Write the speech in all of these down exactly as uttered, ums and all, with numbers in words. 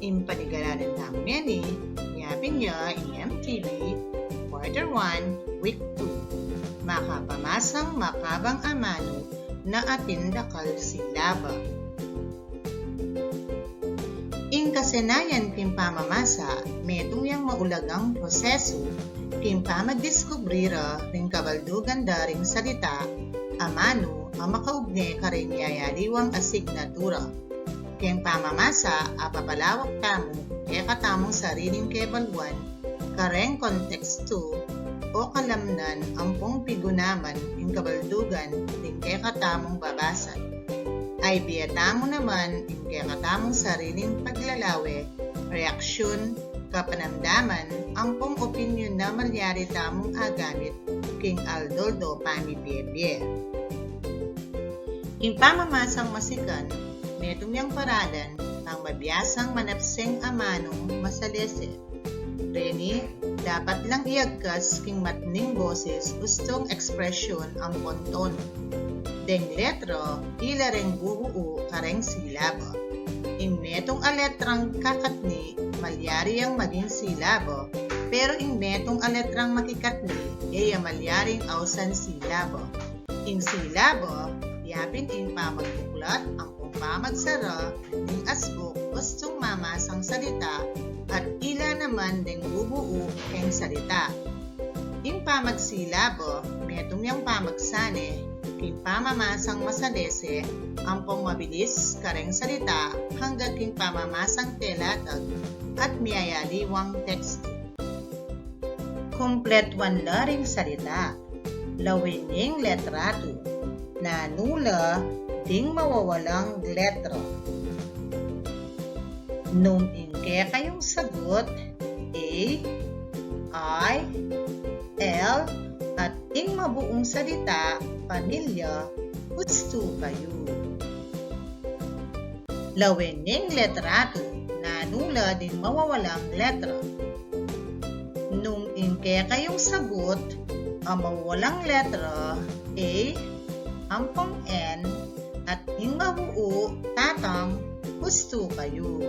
Ing panigalanan tamu ngeni, yapin ya ing M T B, Quarter one, Week two. Makapamasang makabang amanu na atin dakal silaba. Ing kasenayan king pamamasa, metung yang maulagang prosesu king pamagdiskubre ra ring kabaldugan da ring salita amanu a makaugne karing miyayaliwang asignatura. King pamamasa, apapalawak tamu ing kekatamung sariling kebaluan kareng kontekstu o kalamnan ampong pigunaman ing kabaldugan ning kekatamung babasa. Ay bie tamu naman ing kekatamung sariling paglalawe, reaksyun, kapanamdaman ampong opinyun na malyari tamung agamit king aldo-aldo pamibie-bie. Ing pamamasang masikan, metung yang paralan a mabiasang manapseng amanung masalese. Reni, dapat lang iagkas king matning boses ustung ekspresyun ampong tono. Deng letra, ila reng bubuu kareng silaba. Ing metung a letrang kakatni, malyari yang maging silaba, pero ing metung a letrang makikatni, e ya malyaring ausan silaba. Ing silaba, yapin ing pamagbuklat ampong pamagsara ning asbuk ustung mamasang salita at ila naman deng bubuu keng salita. Ing pamagsilaba, metung yang pamagsane king pamamasang masalese ampong mabilis kareng salita hanggang king pamamasang telatag at miyayaliwang tekstu. Kumpletuan la ring salita. Lawen ing letratu. Nanu la ding mawawalang letra? Nung ing kekayung sagut, A, I, L, at ing mabuung salita, pamilya, ustu kayu. Lawen ing letratu, nanu la ding mawawalang letra? Nung ing kekayung sagut, a mawawalang letra, A, ampong N, at ing mabuu, tatang, ustu kayu.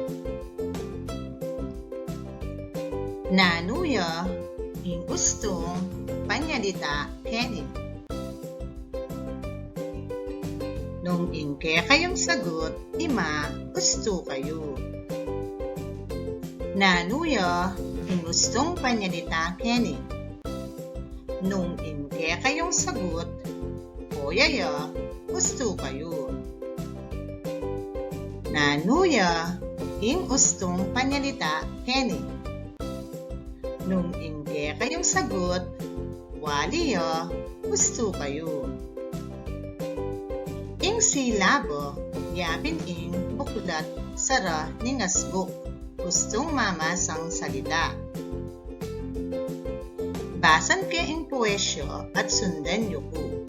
Nanu ya ing ustung panyalita keni? Nung ing kekayung sagut, ima, ustu kayu. Nanu ya ing ustung panyalita keni? Nung ing kekayung sagut, oya ya, ustu kayu. Nanu ya ing ustung panyalita keni? Nung ing kekayung sagut, wali ya, ustu kayu. Ing silaba, yapin ing buklat sara ning asbuk ustung mamasang salita. Basan ke ing poesya at sundan yu ku.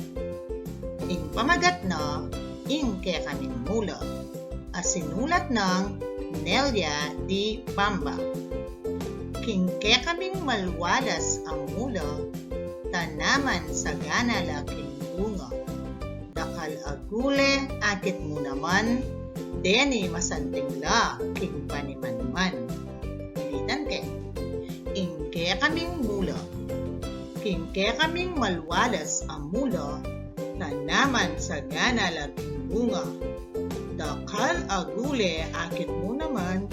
Ing pamagat na, Ing Kekaming Mula, a sinulat nang Nelia D. Bamba. King kekaming malwalas a mula, tanaman sagana la king bunga. Dakal a gule, akit mu naman, deni masanting la king panimanman. Ulitan ke. Ing kekaming mula. King kekaming malwalas a mula, tanaman sagana la king bunga. Dakal a gule, akit mu naman,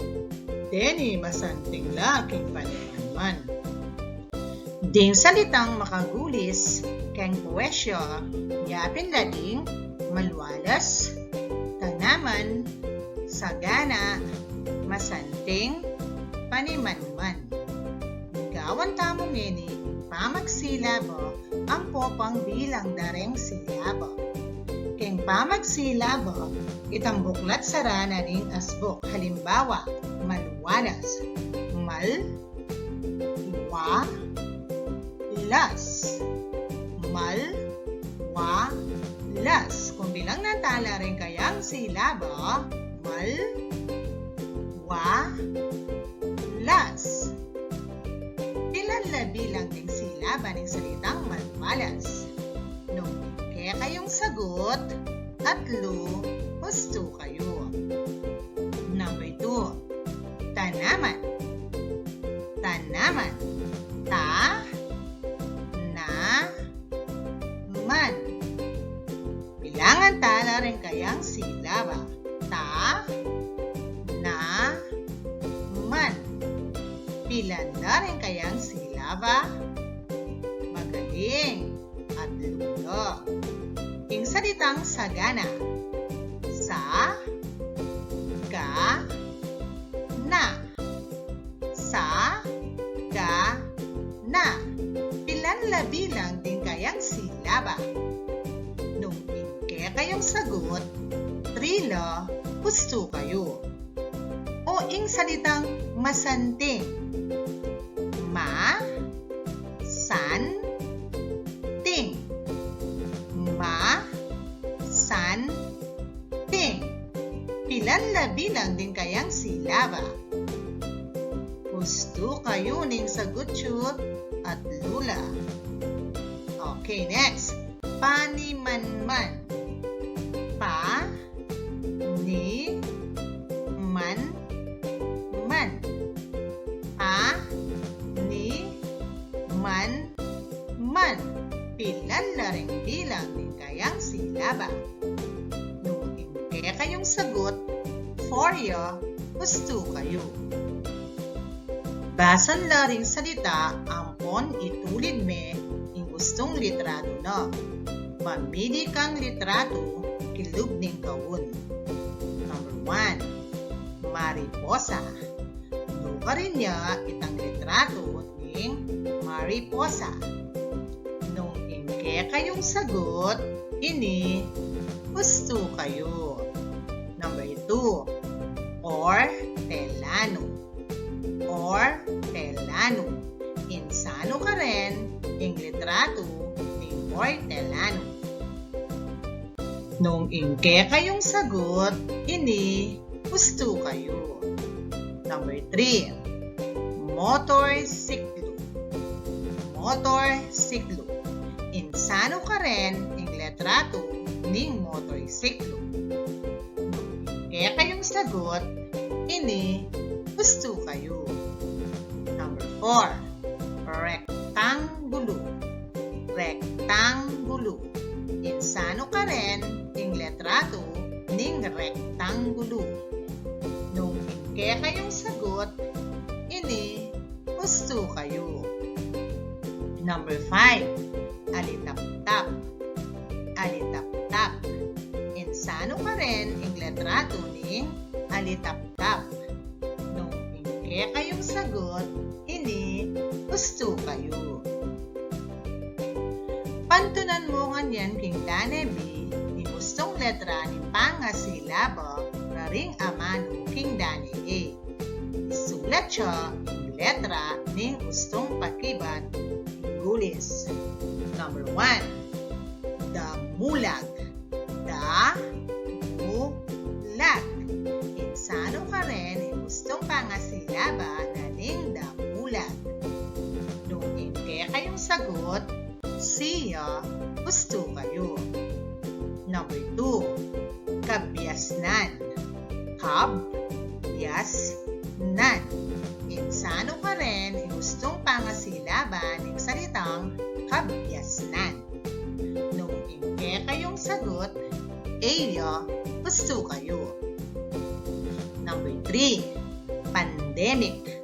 deni masanting la king panimanman. Ding salitang makagulis keng poesya, yapin la ding malwalas, tanaman, sagana, masanting, panimanman. Gawan tamu ngeni ing pamagsilaba ampo pangbilang da reng silaba. Keng pamagsilaba, itang buklat sara na ning asbuk. Halimbawa, malwalas. Mal, wa, las. Mal, wa, las. Kung bilangnan tala reng kayang silaba, mal, wa, las. Pilan la bilang ding silaba ning salitang malwalas? Nung ing kekayung sagut, atlu, ustu kayu. Number two, tan Tanaman. Ta, na, man. Bilangan tala ring kayang silaba. Ta, na, man. Pilan la ring kayang silaba? Magaling. Atlu la. Ing salitang sagana. Sa, ga, na. Sa, ga, na. Pilan la bilang ding kayang silaba? Nung ing kekayung sagut, three la, hustu kayu. O ing salitang masanting. Ma, san, ting. Ma, san, ting. Pilan la bilang ding kayang silaba? Hustu kayu ning sagut yu, atlu la. Okay, next. Panimanman. Pa, ni, man, man. Pa, ni, man, man. Pilan la ring bilang ning kayang silaba? Nung ing kekayung sagut, four ya, hustu kayu. Basan la ring salita ampon itulid me ing gustung litratu na. Mamili kang litratu kilub ning kaun. Number one, mariposa. Nukarin ya itang litratu ning mariposa. Nung ing kekayung sagut, ini, hustu kayu. Number two, ortelano. Ortelano. Insanu karen ing litratu ning ortelano? Nung ing kekayung sagut, ini, hustu kayu. Number three, motorsiklo. Motorsiklo. Insanu karen ing litratu ning motorsiklo? Nung ing kekayung sagut, ini, hustu kayu. Number four, rektanggulo. Rektanggulo. Insanu karen ing litratu ning rektanggulo? Nung ing kekayung sagut, ini, hustu kayu. Number five, alitaptap. Alitaptap. Insanu karen ing litratu ning alitaptap? Nung ing kekayung sagut, ini, hustu kayu. Pantunan mu ngan yan king dane B ing gustung letra ning pangasilaba karing amanu king dane A. Isulat ya ing letra ning gustung pakibat king gulis. Number one, damulag. Damulag. Insanu karen ing gustung pangasilaba na ning damulag? Nung ing kekayung sagut, C ya, hustu kayu. Number two, kabyasnan. Kabyasnan. Insanu karen ing gustung pangasilaba ning salitang kabyasnan? Nung ing kekayung sagut, A ya, hustu kayu. Number three, pandemic.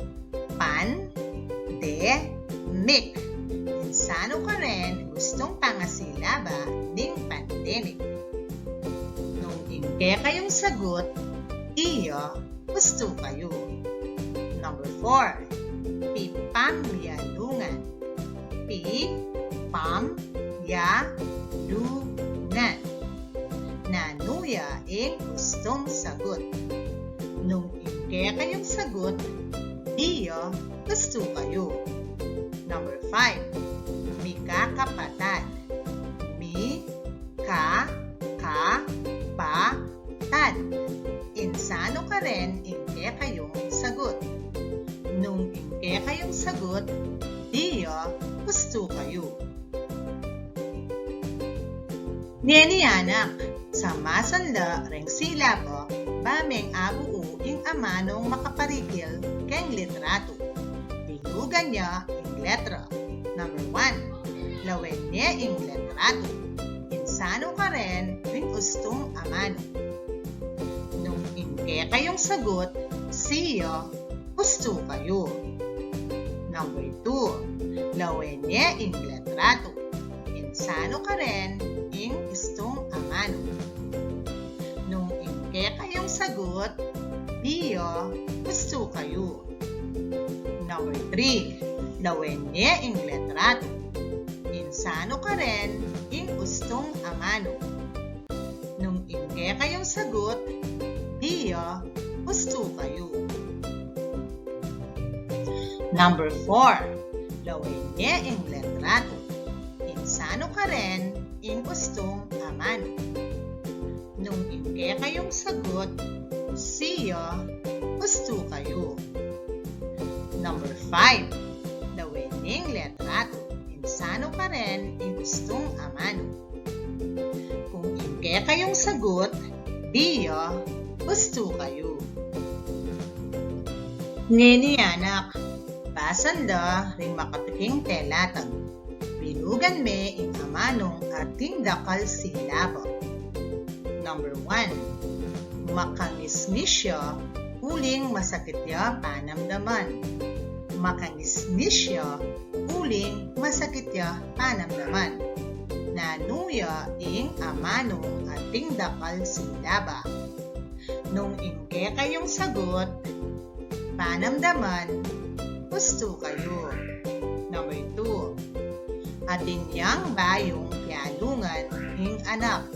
Pandemic. Insanu karen ing gustung pangasilaba ning pandemic? Nung ing kekayung sagut, E ya, hustu kayu. Number four, pipamyalungan. Pipamyalungan. Nanu ya ing gustung sagut? Nung ing kekayung sagut, D ya, hustu kayu. Number five, mikakapatad. Mi, ka, ka, pa, tad. Insanu karen ing kekayung sagut? Nung ing kekayung sagut, D ya, hustu kayu. Neni anak, samasan la reng silaba, ba meng abuu ing amanung makaparikil keng litratu. Bilugan ya ing letra. Number one, lawen ne ing litratu. Insanu karen ing ustung amanu? Nung ing kekayung sagut, siya, ustu kayu. Number two, lawen ne ing litratu. Insanu karen ing ustung amanu? Nung ing kekayung sagut, biya, ustu kayu. Number three, lawen ne ing litratu. Insanu karen ing ustung amanu? Nung ing kekayung sagut, biya, ustu kayu. Number four, lawen ne ing litratu. Insanu karen ing ustung amanu? Nung ing kekayung sagut, siya, ustu kayu. Number five, lawen ne ing litratu. Insanu karen ing ustung amanu? Kung ing kekayung sagut, biya, ustu kayu. Ngeni anak, basan da ring makatiking telatang. Bilugan me ing amanung ating dakal silaba. Number one, makangisngis ya uling masakit ya panamdaman. Makangisngis ya uling masakit ya panamdaman. Nanu ya ing amanung ating dakal silaba? Nung ing kekayung sagut, panamdaman, ustu kayu. Number two, atin yang bayung pialungan ing anak.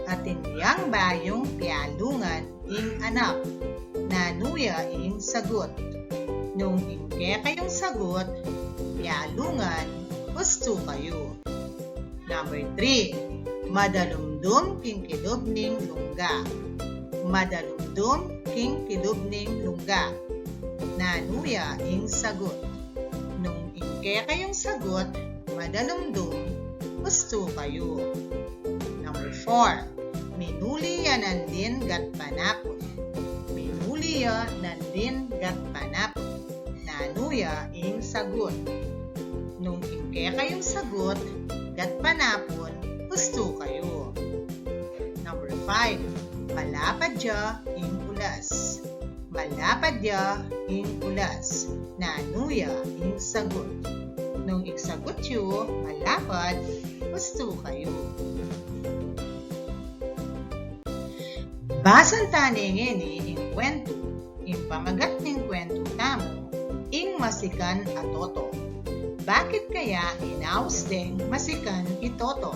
Atin yang bayung pialungan ing anak. Nanu ya ing sagut? Nung ing kekayung sagut, pialungan, ustu kayu. Number three, madalumdum king kilub ning lungga. Madalumdum king kilub ning lungga. Nanu ya ing sagut? Nung ing kekayung sagut, madalumdum, ustu kayu. Number four, minuli ya nandin gatpanapun. Minuli ya nandin gatpanapun. Nanu ya ing sagut? Nung ing kekayung sagut, gatpanapun, ustu kayu. Number five, malapad ya ing ulas. Malapad ya ing ulas. Nanu ya ing sagut? Nung ing sagut yu malapad, ustu kayu. Basan tane ngeni ing kwentu. Ing pamagat ning kwentu tamu, ing masikan a toto. Bakit kaya inaus deng masikan i toto?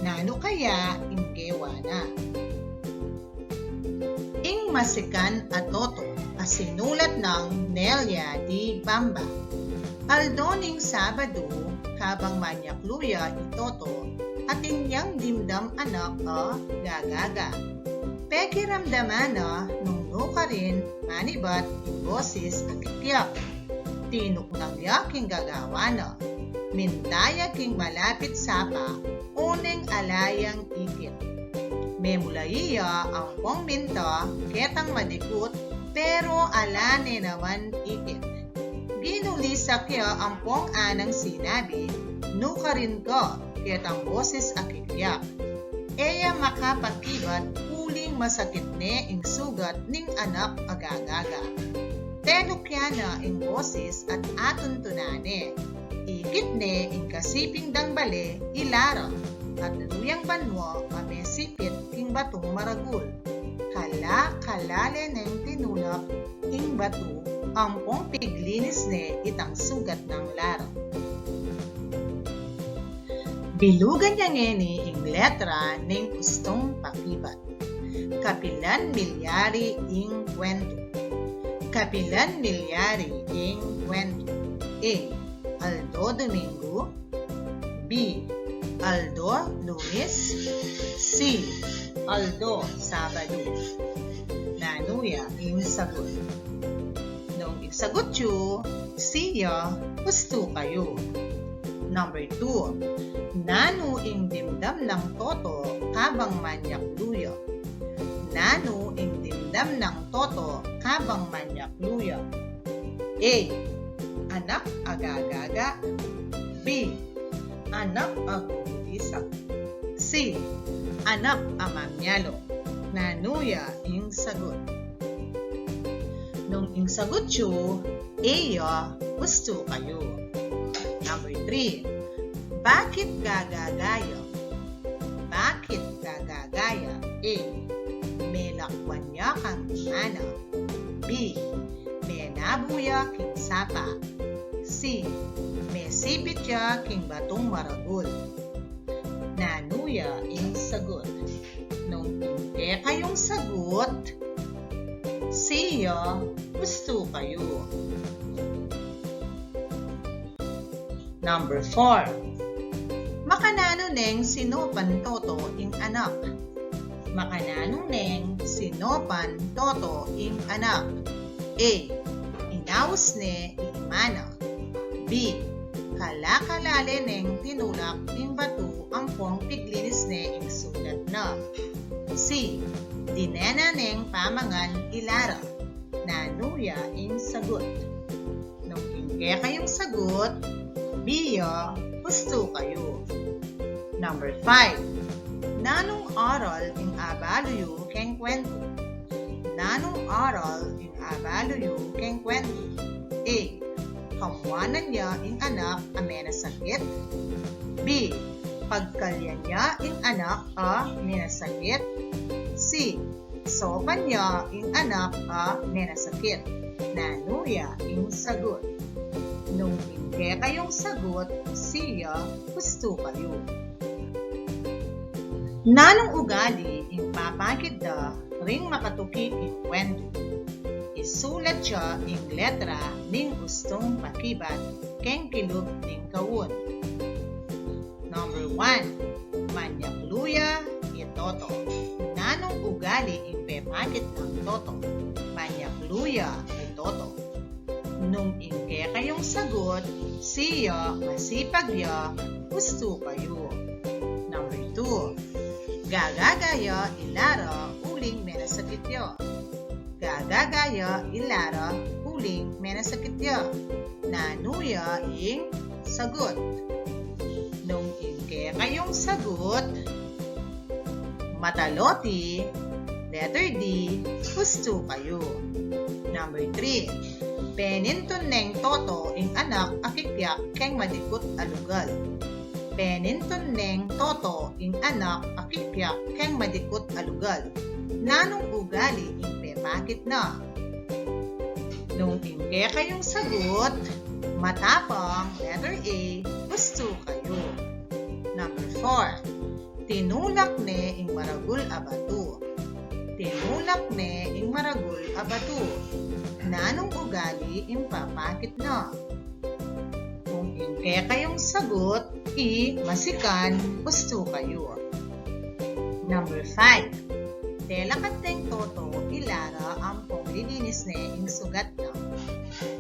Nanu kaya ing gewa na? Ing masikan a toto a sinulat nang Nelia de Bamba. Aldo ning Sabadu, kabang manyaklu ya i toto, atin yang dimdam anak a gagaga. Pekiramdaman na nung nukarin manibat ing bosis a kikyak. Tinuknang ya king gagawa na. Minta ya king malapit sapa, oneng ala yang ikit. Memulai ya ampong minta ketang madikut, pero ala ne naman ikit. Ginulisak ya ampong anang sinabi, nukarin ka, ketang bosis a kikyak. E ya makapakibat uling masakit ne ing sugat ning anak a gagaga. Tenukyan na ing bosis at atuntunan ne. Ikit ne ing kasiping dang bale i Lara, at luyang banua a mesipit king batung maragul. Kala-kalale neng tinunak ing batu ampong piglinis ne itang sugat nang Lara. Bilugan ya ngeni ing letra ning ustung pakibat. Kapilan milyari ing kwentu? Kapilan milyari ing kwentu? A, Aldo Domingo. B, Aldo Lunes. C, Aldo Sabado. Nanu ya ing sagot? Nung ing sagot yu C ya, ustu kayu. Number two, nanu ing dimdam nang toto kabang manyaklu ya? Nanu ing dimdam nang Toto kabang manyaklu ya? A. Anak a gagaga. B. Anak a gugulisak. C. Anak a mamialo. Nanu ya ing sagut? Nung ing sagut yu A ya, ustu kayu. Number three, bakit gagaga ya? Bakit gagaga ya? A. Melakwan ya kang imana. B. Menabu ya king sapa. C. Mesipit ya king batung maragul. Nanu ya ing sagut? Nung ing kekayung sagut C ya, ustu kayu. Number four. Makananu neng sinopan Toto ing anak? Makananu neng sinopan Toto ing anak? A. Inaus ne i imana. B. Kala-kala le neng tinulak ing batu ampong piglinis ne ing sugat na. C. Dinena neng pamangan i Lara. Nanu ya ing sagut? Nung ing kekayung sagut B ya, ustu kayu. Number five. Nanung aral ing abalu yu keng kwentu? Nanung aral ing abalu yu keng kwentu? A. Kamuanan ya ing anak a menasakit. B. Pagkalyan ya ing anak a menasakit. C. Sopan ya ing anak a menasakit. Nanu ya ing sagut? Nung ing kekayung sagut C ya, ustu kayu. Nanung ugali ing papakit da ring makatuki king kwentu? Isulat ya ing letra ning ustung pakibat keng kilub ning kaun. Number one, manyaklu ya i Toto. Nanung ugali ing pepakit nang Toto? Manyaklu ya i Toto. Nung ing kekayung sagut C ya, masipag ya, ustu kayu. Number two, gagaga ya i Lara uling menasakit ya. Gagaga ya i Lara uling menasakit ya. Nanu ya ing sagut? Nung ing kekayung sagut, mataloti, letter D, ustu kayu. Number three, penintun neng Toto ing anak a kikyak keng madikut a lugal. Penintun neng Toto ing anak a kikyak keng madikut a lugal. Nanung ugali ing pepakit na? Nung ing kekayung sagut, matapang, letter A, ustu kayu. Number four, tinulak ne ing maragul a batu. Tinulak ne ing maragul a batu. Nanung ugali ing papakit na? Nung ing kekayung sagut, I, masikan, ustu kayu. Number five. Telakad deng Toto i Lara ampong lininis ne ing sugat na.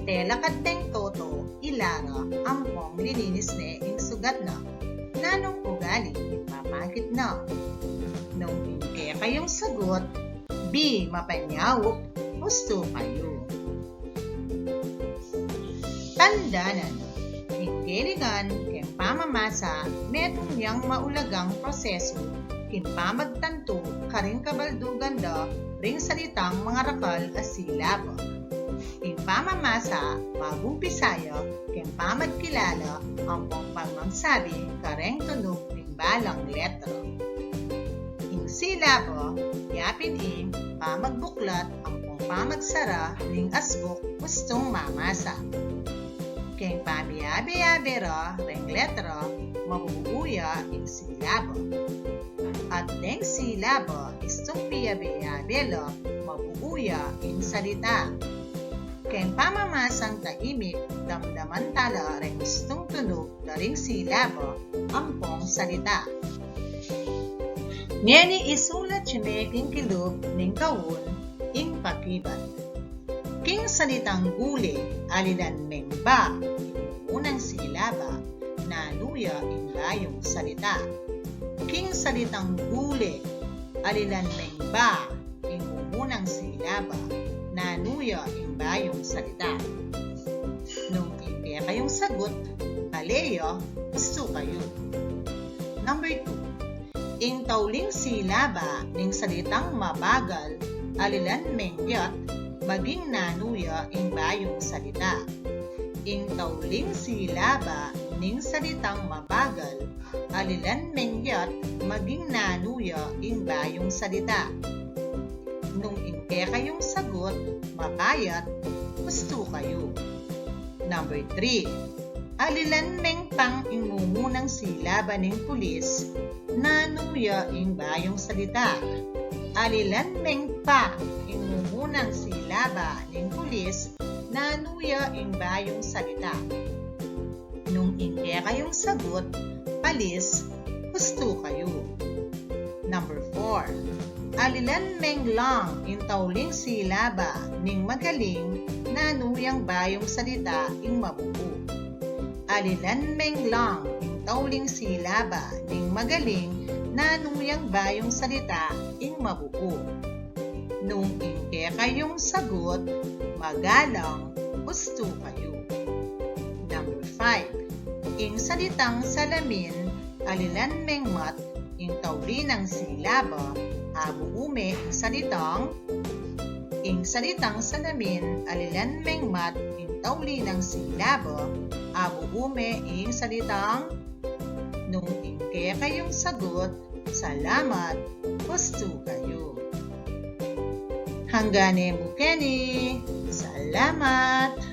Telakad deng Toto i Lara ampong lininis ne ing sugat na. Nanung ugali ing papakit na? Nung ing kekayung sagut, B, mapanyaup, ustu kayu. Tandanan, ing kelingan keng pamamasa metung yang maulagang prosesu king pamagtantu karing kabaldugan da ring salitang mangarakal a silaba. Ing pamamasa magumpisa ya keng pamagkilala ampong pamagsabi kareng tunug ning balang letra. Ing silaba, yapin ing pamagbuklat ampong pamagsara ning asbuk ustung mamasa. Keng pamiyabe-yabe ra reng letra, mabubuu ya ing silaba. At deng silaba, istung piyabe-yabe la, mabubuu ya ing salita. Keng pamamasang taimik, damdaman tala reng ustung tunug karing silaba ampong salita. Ngeni isulat ye me king kilub ning kaun ing pakibat. King salitang gule, alilan meng ba ing mumunang silaba, nanu ya ing bayung salita? King salitang gule, alilan meng ba ing mumunang silaba, nanu ya ing bayung salita? Nung ing kekayung sagut, pale ya, hustu kayu. Number two. Ing tauling silaba ning salitang mabagal, alilan meng yat, maging nanu ya ing bayung salita? Ing tauling silaba ning salitang mabagal, alilan meng yat, maging nanu ya ing bayung salita? Nung ing kekayung sagut, mapayat, hustu kayu. Number three. Alilan meng pang ing mumunang silaba ning pulis, nanu ya ing bayung salita? Alilan meng pa ing mumunang silaba ning pulis, nanu ya ing bayung salita? Nung ing kekayung sagut, palis, hustu kayu. Number four. Alilan meng lang ing tauling silaba ning magaling, nanu yang bayung salita ing mabuu? Alilan meng lang ing tauling silaba ning magaling, nanu yang bayung salita ing mabuu? Nung ing kekayung sagut, magalang, hustu kayu. Number five. Ing salitang salamin, alilan meng mat ing tauli nang silaba, abuu me ing salitang. Ing salitang salamin, alilan meng mat ing tauli nang silaba, abuu me ing salitang. Nung ing kekayung sagut, salamat, hustu kayu. Hanggan ne mu keni. Salamat.